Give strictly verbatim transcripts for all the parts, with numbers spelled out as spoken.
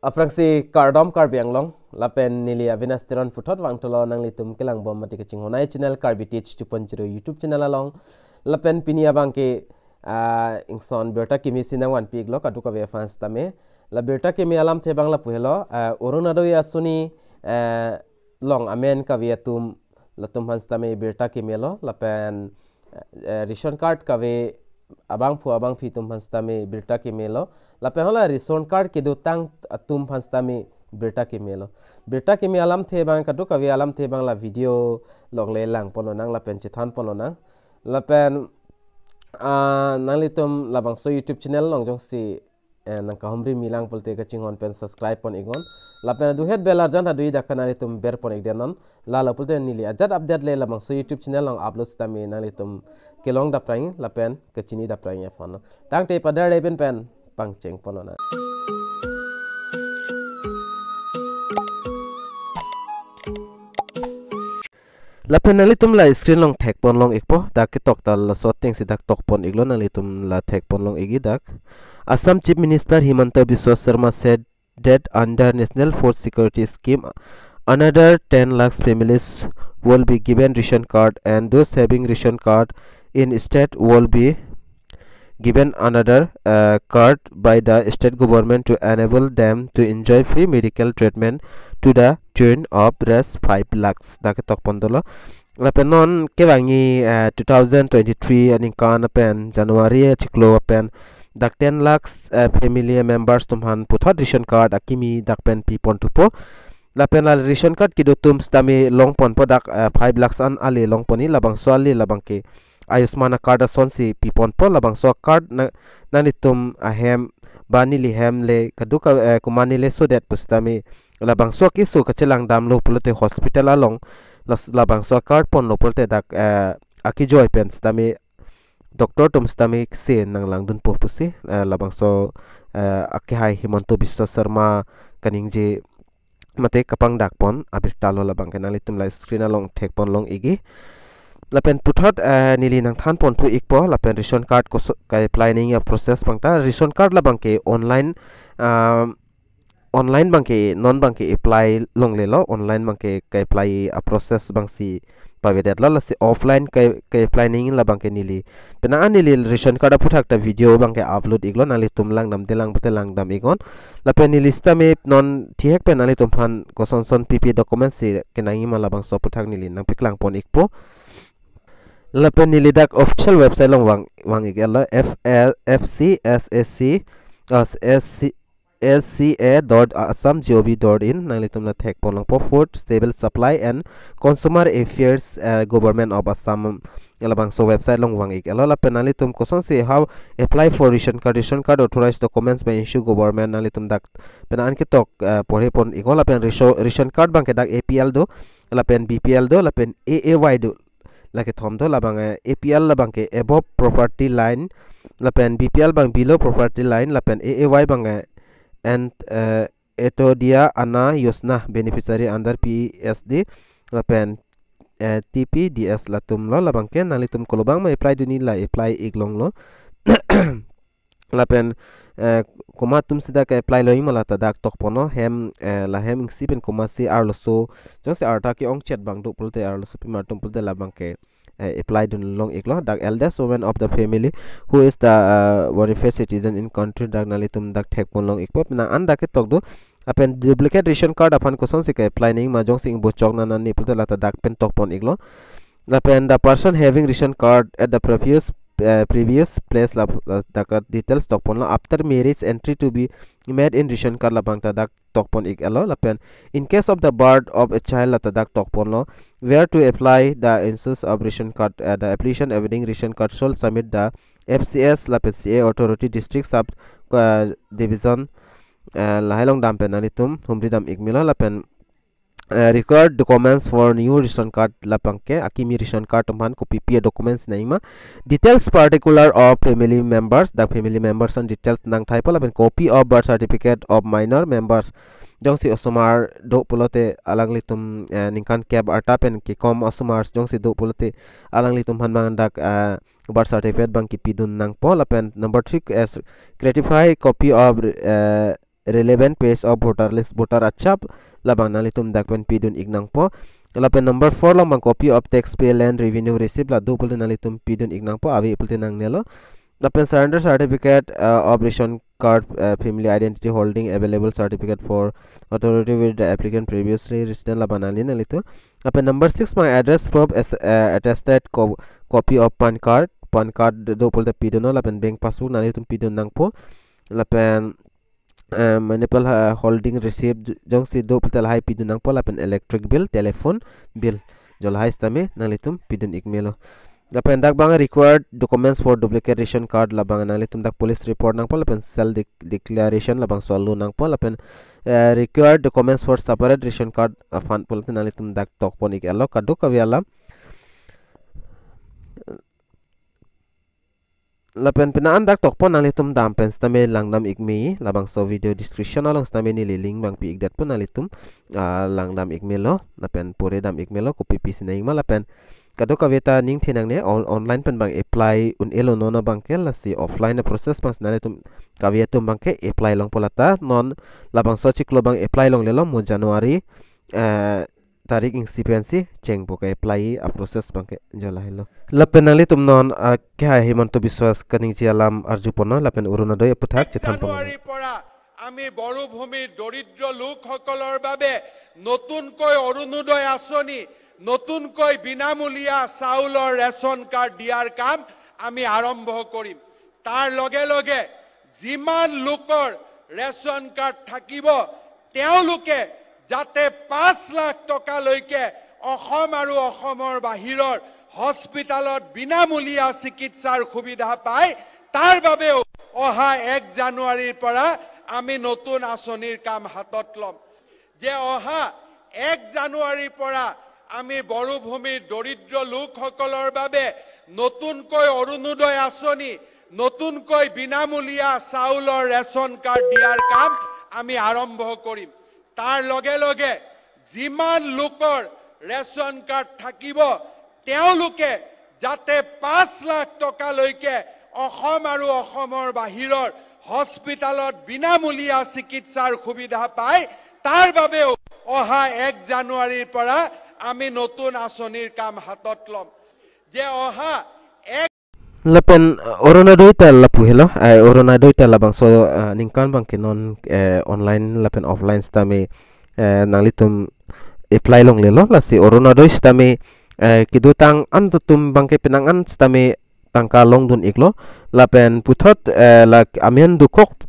Aphrangsi kardom Karbi Anglong, lapen neli Avinash Teron puthot vangthulo nanglitum kelangbom mate kachinghon ai channel Karbi Teach two point zero YouTube channel along, lapen pini abangke, ah, ingson birta kimi si nangvanpi iklo kadokave aphan sitame. La birta kimi alamthe abang lapu helo, ah, Orunodoi asoni, ah, along amen kave atum, latum aphan sitame birta kimi lo, lapen, eh, ration card kave abangphu abangphi atum aphan sitame birta kimi lo, lapen hala ration card kedotang atum aphan sitame birta kimi lo. Birta kimi alamthe abang kadokave alamthe abang la video along le langpon lonang lapen chethanpon lonang. Lapen, ah, nanglitum labangso YouTube channel along jongsi, eh, nangkahumri milang pulote kachinghon pen subscribe pon iknon. Lapen aduhet bell arjan adu idak kanalitum berpon ikdenon. Lalo pulote neli ajat update le labangso YouTube channel along upload sitame nanglitum kelong daprang lapen kachini daprang aphan. Tangte padar le pen pen pangcheng pon lonang. Lapen nanglitum la screen along thekpon long ikpo, dak ketok ta laso ateng si dak tokpon iklo, nanglitum la thekpon long ikji dak. Assam Chief Minister Himanta Biswa Sarma said that under National Food Security Scheme, another ten lakhs families will be given ration card, and those having ration card in state will be given another, uh, card by the state government to enable them to enjoy free medical treatment to the tune of rupees five lakhs. Dak tokpon dolo. Lapen non kevangji, uh, two thousand twenty-three aningkan pen January achiklo pen dak ten lakhs, uh, family members atum aphan puthot ration card akimi dak pen pipon thupo. Lapen la ration card kedo atum sitame longponpo dak, uh, five lakhs an ale longponji, labangso ale labangke Ayushman card asonsi piponpo, labangso card na, nanglitum ahem ba neli hem le kaduk, eh, komatne le sodet pusitame labangso keso kachelang damlo pulote hospital along las-, labangso card ponlo pulote dak, eh, akejoi pen sitame doctor atum sitame kese nanglangdunpo pusi, eh, labangso, eh, akehai Himanta Biswa Sarma kaningje mate kapangdakpon abirta lo, labangke nanglitum la screen along thekpon long ikji. Lapen puthot, eh, neli nangthanpon thu ikpo, lapen ration card koso ka-apply nangji aprocess abang ta, ration card labangke online, ah, online abangke non abangke apply longlelo, online abangke ka-apply aprocess abangsi pavedetlo, lasi offline ka, ka-apply nangji labangke neli. Penang an neli ration card aphuthak ta video abangke upload iklo, nanglitum langdamde lang pulote langdam iknon. Lapen neli sitame non thihek pen nanglitum aphan kosonson pipi document si kenangji ma labangso aphuthak neli nangpaklangpon ikpo. Lapen neli dak official website along vang, vang iklo, F L, F C S A C, uh, S C, S C A dot assam gov dot in, nanglitum la thekpon longpo, Food, Civil Supply and Consumer Affairs, eh, Government of Assam, labangso website along vang iklo. Lapen nanglitum kosonsi how apply for ration card, ration card authorized documents by issue government, nanglitum dak penang an ketok, eh, porhepon iknon. Lapen ration, ration card abangke dak A P L do, lapen B P L do, lapen A A Y do. Lake thom do, labang, eh, A P L labangke above poverty line, lapen B P L abang below poverty line, lapen A A Y abang, eh, and, eh, Antyodaya Anna Yojana beneficiary under P S D, lapen, eh, T P D S latum lo, labangke nanglitum kolobang ma apply dunji la apply ik longlo. Lapen, eh, komat atum si dak apply longji ma la ta dak tokponlo, hem, eh, la hem isi pen komatsi arloso, jongsi arta ke-ongchet abang do pulote, arloso pima atum pulote labangke, eh, apply dun long iklo. Dak eldest woman of the family who is the, uh, verified citizen in country, dak nanglitum dak thekpon long ikpo. Penang an dak ketok do. Lapen duplicate ration card aphan kosonsi ka-apply nangji ma, jongsi ingbo chokna nani pulote la ta dak pen tokpon iklo. Lapen the person having ration card at the previous, uh, previous place la, la dak details tokponlo. After marriage, entry to be made in ration card labang ta dak tokpon iklo. Lapen in case of the birth of a child la ta dak tokponlo. Where to apply the issues of ration card, uh, the application availing ration card should submit the F C S lapen C A authority district sub, uh, division, uh, lahai along dam pen nanglitum humri dam ik melo. Lapen, uh, required documents for new ration card labangke akimi ration card atum aphan kopi pi documents nangji ma. Details particular of family members, dak family members an details nangthaipo, lapen copy of birth certificate of minor members. Jongsi osomar do pulote alanglitum, eh, ningkan kep arta pen kekom osomar jongsi do pulote alanglitum aphan abang dak, eh, birth certificate abang kipidun nangpo. Lapen number three, eh, certified copy of, eh, relevant page of voter list, voter achap, labang nanglitum dak pen pidun ik nangpo. Lapen number four along abang copy of tax pay, land revenue receipt, la do pulote nanglitum pidun ik nangpo, ave pulote nangnelo. Lapen surrender certificate, uh, of ration card, uh, family identity holding, available certificate for authority with the applicant previously resident, labang nangli nanglitum. Lapen number six abang address proof as, uh, attested co-, copy of PAN card, PAN card do pulote pidunnon, lapen bank passbook nanglitum pidun nangpo. Lapen, eh, municipal, eh, holding receipt j-, jongsi do pulote lahai pidun nangpo, lapen electric bill, telephone bill, jo lahai sitame nanglitum pidun ik melo. Lapen dak abang required documents for duplicate ration card, labang nanglitum dak police report nangpo, lapen self dec-, declaration labangso alo nangpo, lapen, eh, required documents for separate ration card, ah, fund pulote nanglitum dak tokpon ik-etlo kadokave alam. Lapen pina an dak tokpon nanglitum dam pen sitame langdam ik me, labangso video description along sitame neli link abang pi ik detpo, nanglitum, ah, langdam ik melo, lapen pore dam ik melo, kopi pisi nangji ma, lapen kadokave ta ning the nangne on-, online pen abang apply un-elo non abangke, lasi offline a process abang si nanglitum kave atum abangke apply longpo, lata non labangso achiklo abang apply longlelo, mo January, eh, tarik ingsi pensi chengpo ke apply a process abangke, jo lahelo. Lapen nanglitum non, ah, kehai Himanta Biswas kaningje alam arjuponnon, lapen Orunodoi aputhak chethanponnon. এক জানুৱাৰীৰ পৰা আমি বড়োভূমিৰ দৰিদ্ৰ লোকসকলৰ বাবে নতুনকৈ অৰুণোদয় আঁচনি, নতুনকৈ বিনামূলীয়া চাউলৰ ৰেচন কাৰ্ড দিয়াৰ কাম আমি আৰম্ভ কৰিম। তাৰ লগে লগে যিমান লোকৰ ৰেচন কাৰ্ড থাকিব, তেওঁলোকে যাতে পাঁচ লাখ টকালৈকে অসম আৰু অসমৰ বাহিৰৰ হস্পিটেলত বিনামূলীয়া চিকিৎসাৰ সুবিধা পায়, তাৰ বাবেও অহা এক জানুৱাৰীৰ পৰা আমি নতুন আঁচনিৰ কাম হাতত ল'ম। যে অহা এক জানুৱাৰীৰ পৰা আমি বড়োভূমিৰ দৰিদ্ৰ লোকসকলৰ বাবে নতুনকৈ অৰুণোদয় আঁচনি, নতুনকৈ বিনামূলীয়া চাউলৰ ৰেচন কাৰ্ড দিয়াৰ কাম আমি আৰম্ভ কৰিম। তাৰ লগে লগে যিমান লোকৰ ৰেচন কাৰ্ড থাকিব, তেওঁলোকে যাতে পাঁচ লাখ টকালৈকে অসম আৰু অসমৰ বাহিৰৰ হস্পিটেলত বিনামূলীয়া চিকিৎসাৰ সুবিধা পায়, তাৰ বাবেও অহা এক জানুৱাৰীৰ পৰা আমি নতুন আঁচনিৰ কাম হাতত ল'ম। যে অহা এক Lapen, uh, Orunodoi ta lapu helo, eh, Orunodoi ta labangso, uh, ningkan abangke non, eh, online lapen offline sitame, eh, nanglitum apply longlelo, lasi Orunodoi sitame, eh, kedotang an atum abangke penang an sitame tangka longdun iklo, lapen puthot, eh, la amen dokok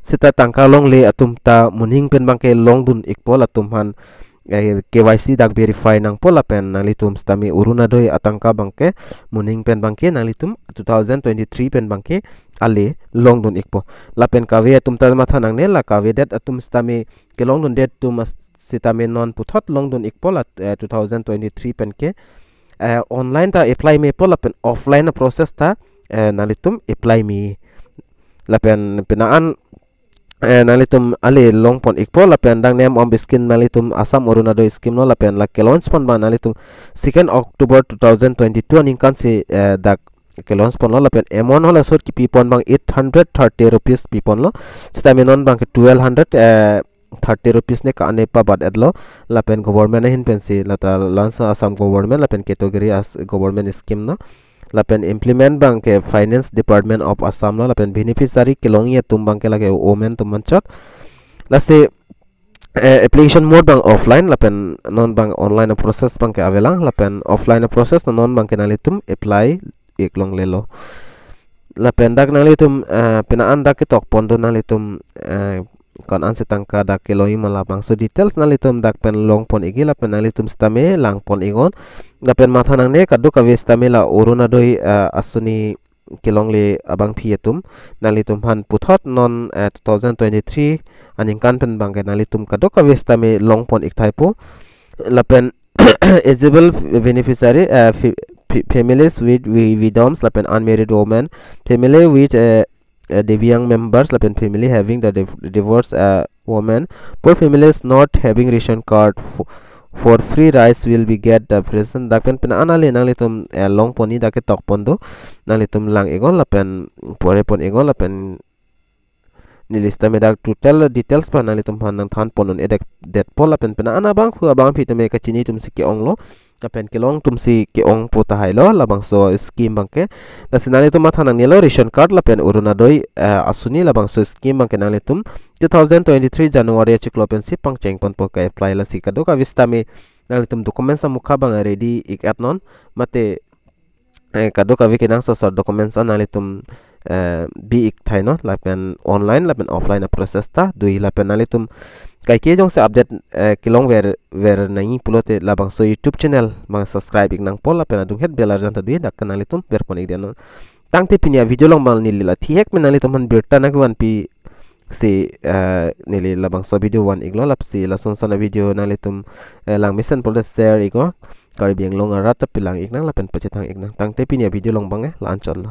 seta tangka longle atum ta moning pen abangke longdun ikpo, latum aphan, eh, K Y C dak verify nangpo, lapen nanglitum sitame Orunodoi atangka abangke moning pen abangke nanglitum two thousand twenty-three pen abangke ale longdun ikpo. Lapen kave atum ta matha nangne, la kavedet atum sitame kelongdundet atum as-, sitame non puthot longdun ikpo, la, eh, two thousand twenty-three penke, eh, online ta apply mepo, lapen offline a process ta, eh, nanglitum apply me. Lapen pina an, eh, nanglitum ale longpon ikpo, lapen dak nem om biskin nanglitum Assam Orunodoi scheme lo, lapen la ke-launch pon abang nanglitum second October two thousand twenty-two aningkan si, eh, dak ke-launch ponlo, lapen amount halaso kipipon abang eight hundred thirty rupees piponlo, sitame non abangke twelve hundred, eh, thirty rupees ne ka-an ne pabat-etlo, lapen government ahin pensi, lata lansa Assam government, lapen category as government scheme lo, lapen implement abangke Finance Department of Assam lo, lapen beneficiary kelongji atum abangke lake women atum anchot. Lasi, eh, application mode abang offline, lapen non abang online a process abangke avelang, lapen offline a process non abangke nanglitum apply ik longlelo. Lapen dak nanglitum, eh, pina an dak ketok pon do nanglitum, eh, ko-an ansi tangka dak kelongji ma, labangso details nanglitum dak pen longpon ikji, lapen nanglitum sitame langpon iknon. Lapen matha nangne kadokave sitame la Orunodoi, eh, aঁচনি kelongle abangpi atum, nanglitum aphan puthot non, eh, two thousand twenty-three aningkan pen abangke nanglitum kadokave sitame longpon ik thaipo. Lapen eligible beneficiary, eh, fa-, fa-, families with wi-, widows, lapen unmarried women, family with, eh, eh, divyang members, lapen family having the div-, divorced, eh, women, poor families not having ration card, f-, for free rice will be get the present. Dak pen pina an ale nanglitum, eh, longponji dak ketok pon do, nanglitum lang iknon lapen pore pon iknon, lapen neli sitame dak total details pen nanglitum aphan nangthan pon un-e det, detpo lapen penang an abangphu abangpi tame kachini atum si ke-onglo. Lapen kelong atum si ke-ongpo tahai lo labangso scheme abangke. Lasi nanglitum matha nangnelo ration card lapen Orunodoi, eh, asuni labangso scheme abangke nanglitum two thousand twenty-three January achiklo pensi pangcheng ponpo ke-apply. Lasi kadokave sitame nanglitum documents amukha abang ready ik-et non, mate, eh, kadokave kenangsot asor documents an nanglitum, eh, bi ik thai non, lapen online lapen offline a-process ta do-i. Lapen nanglitum kaike jongsi update, eh, kelongver ver nangji pulote labangso YouTube channel abang subscribe ik nangpo lapen adunghet bell arjan ta do-i, dak ke nanglitum ver pon ik det non. Tangte pini a-video along abang neli la thihek pen nanglitum aphan birta nangvanpi si, eh, neli labangso video van iklo. Lasi lason ason a-video nanglitum, eh, langmesen pulote share iknon. Karbi Anglong arat ta pilang ik nang lapen pachethang ik nang. Tangte pini a-video along abang, eh, la-anchot lo.